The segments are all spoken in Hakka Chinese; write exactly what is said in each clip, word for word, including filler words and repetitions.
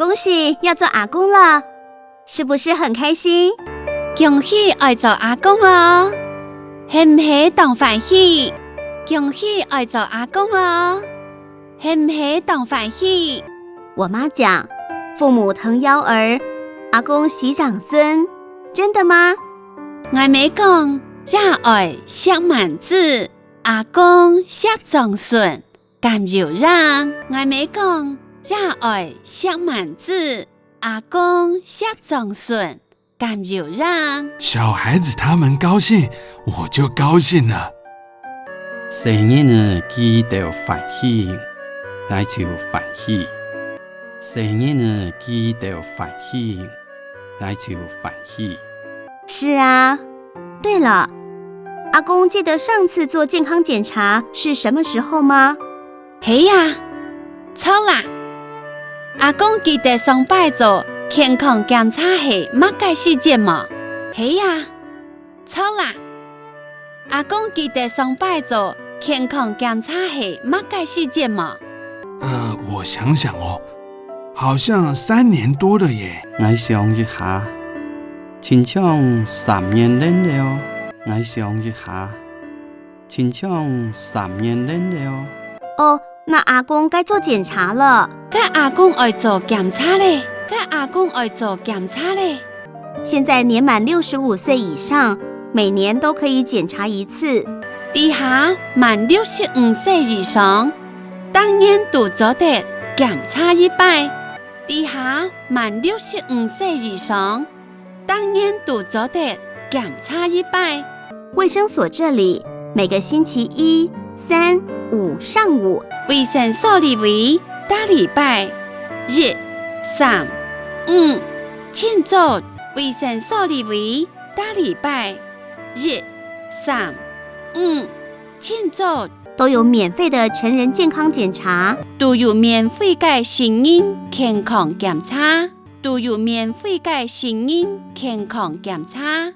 恭喜要做阿公了，是不是很開心？恭喜愛做阿公哦，係毋係當歡喜？恭喜愛做阿公哦，係毋係當歡喜？我媽講，父母疼幺兒，阿公惜長孫，真的嗎？𠊎姆講，爺哀惜滿子，阿公惜長孫，敢有影？𠊎姆講，爺哀惜滿子，阿公惜長孫，敢有影？小孩子他們高興，我就高興了。細人仔佢兜歡喜，𠊎就歡喜。細人仔佢兜歡喜，𠊎就歡喜。是啊，對了，阿公記得上次做健康檢查是什麼時候嗎？係啊，著啦。阿公記得上擺做健康檢查係麼个時節無？係啊，著啦。阿公記得上擺做健康檢查係麼个時節無？呃，我想想哦，好像三年多了耶。𠊎想一下，親像三年零了哦。𠊎想一下，親像三年零了哦。哦，那阿公該做檢查了。該阿公愛做檢查咧，該阿公愛做檢查咧。現在年滿六十五歲以上，每年都可以檢查一次。這下滿六十五歲以上，逐年都做得檢查一擺。這下滿六十五歲以上，逐年都做得檢查一擺。衛生所這裡，每個星期一、三、五上午。衛生所這位，逐禮拜一、三、五，清早。衛生所這位，逐禮拜一、三、五，清早。都有免費的成人健康檢查。都有免費个成人健康檢查。都有免費个成人健康檢查。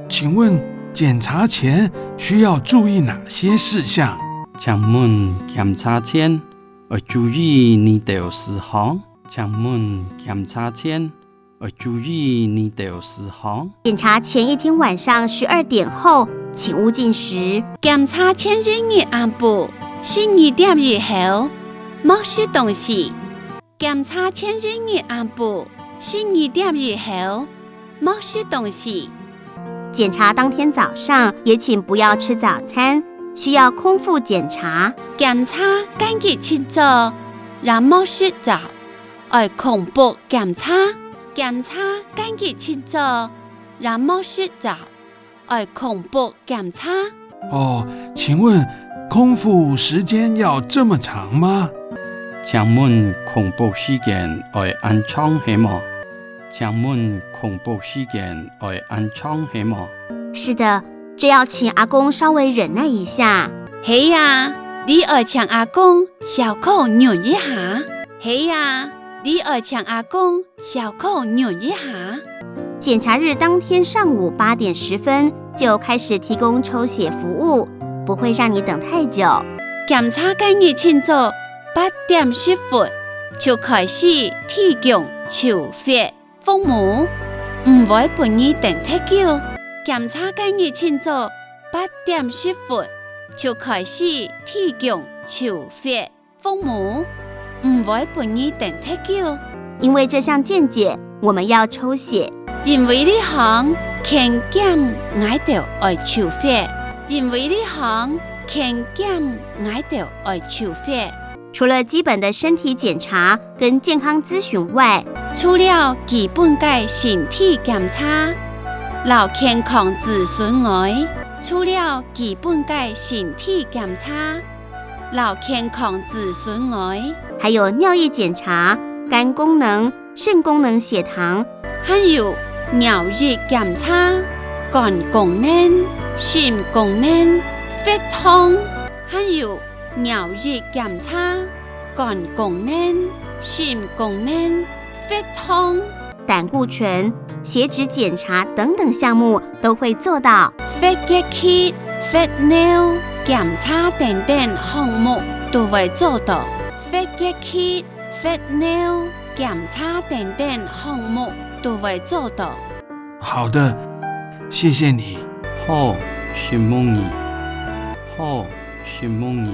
請問檢查前需要注意哪些事項？請問檢查前愛注意哪兜事項？請問檢查前愛注意哪兜事項？檢查前一天晚上十二點後，請勿進食。檢查前一日暗晡十二點以後，莫食東西。檢查前一日暗晡十二點以後，莫食東西。檢查當天早上也請不要吃早餐，需要空腹檢查。檢查該日清早，也莫食朝，愛空腹檢查。檢查該日清早，也莫食朝，愛空腹檢查。哦，請問空腹時間要這麼長嗎？請問空腹時間愛恁長係無？請問空腹時間愛恁長係無？是的，這要請阿公稍微忍耐一下。係啊，這愛請阿公小可忍一下。係啊，這愛請阿公小可忍一下。檢查日當天上午八點十分就開始提供抽血服務，不會讓你等太久。檢查該日清早八點十分就開始提供抽血服務，毋會分你等忒久。檢查該日清早八點十分就開始提供抽血服務，毋會分你等忒久。因為這項健檢，我們要抽血。因為這項健檢𠊎兜愛抽血。因為這項健檢𠊎兜愛抽血。除了基本的身體檢查跟健康諮詢外，除了基本个身體檢查摎健康諮詢外，除了基本个身體檢查摎健康諮詢外，還有尿液檢查、肝功能、腎功能、血糖，還有尿液檢查、肝功能、腎功能、血糖，還有尿液檢查、肝功能、腎功能、血糖、膽固醇、血脂檢查等等項目都會做到。血液、血尿檢查等等項目都會做到。血液、血尿檢查等等項目都會做到。好的，謝謝你。好，承蒙你。好，承蒙你。